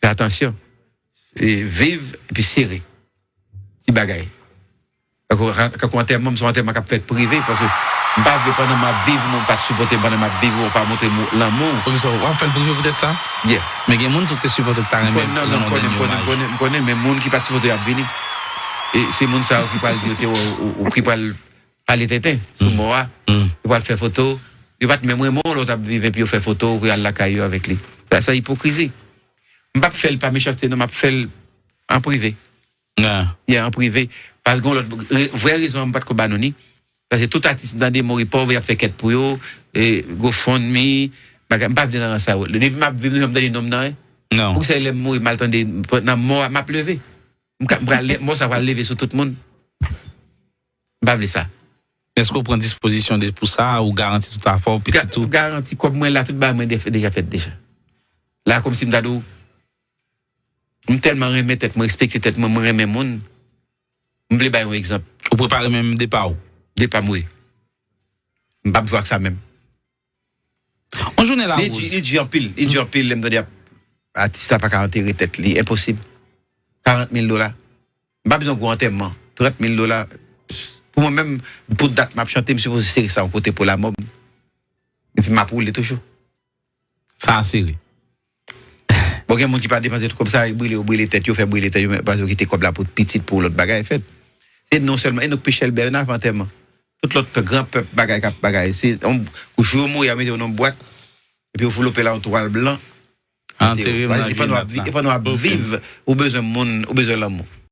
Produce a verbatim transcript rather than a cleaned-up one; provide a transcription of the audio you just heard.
Atansyon. E viv, epi sere. Ti bagay. Kankou antèman m, se yon antèman k ap fèt prive, paske m pa vle pandan m ap viv, moun pa t sipòte m pandan m ap viv, ou pa montre m lanmou. Kòmsa, w ap fè l prive poutèt sa? Yeah. Men gen moun tou ki sipòte w, ki ta renmen nan yon dènye omaj. M konnen, m konnen, men moun ki pa t sipòte yo ap vini. E se moun sa yo ki pral di yo te wè w, ou, ou ki pral pale tenten sou mò a. Yo pral fè foto. Yo pa t menm renmen w lè w t ap viv epi yo fè foto, ou al lakay yo avèk li. Sa, sa ipokrizi. M p ap fè l pa mechanste, non, m ap fè l an prive. Yeah, an prive. Paske gen lòt re- vrè rezon an m pa t ko ba nou ni. Paske tout atis m tande mouri pòv, y ap fè kèt pou yo, e GoFundMe, bagay, m pa vle nan rans sa yo. Depi m ap viv, nou janm tande non m nan, hein. Non. Poukisa lè m mouri, m al tande, nan mò a, m ap leve. M ka- m pral le- mò sa pral leve sou tout moun. M pa vle sa. Èske w pran dispozisyon de pou sa, ou garanti tout afè w, pitit ou? Garanti kòb mwen la, tout bagay mwen deja fèt deja. La, kòmsi m ta di w, m tèlman renmen tèt mwen, respekte tèt mwen, mwen renmen moun. M vle bay yon egzanp. Ou prepare menm depa w? Depa m, wi. M p ap jwe ak sa menm. Yon jounen la, Rose. Li di anpil, li di anpil, lè m tande ap- atis la pa ka antere tèt li, enposib. Karant mil dola. M pa bezwen gwo antèman. Trant mil dola. Pou mwen menm, pou dat m ap chante, m sipoze sere sa yon kote pou lamò m. Epi m ap woule toujou. Sa a sere. Bon, gen moun ki pa depanse tout kòb sa, brile yo brile tèt yo, fè brile tèt yo, men paske yo kite kòb la pou pitit, pou lòt bagay fèt. Se non sèlman, e nou pichèl bè nan avè antèman. Tout lòt pèp, gran pèp bagay k ap bagay. Se yon kou jou yo mouri, yo mete yo nan yon bwat, epi yo vlope la yon twal blan. Antere m nan vye nat la. E pandan w ap viv, ou bezwen moun, ou bezwen lanmou.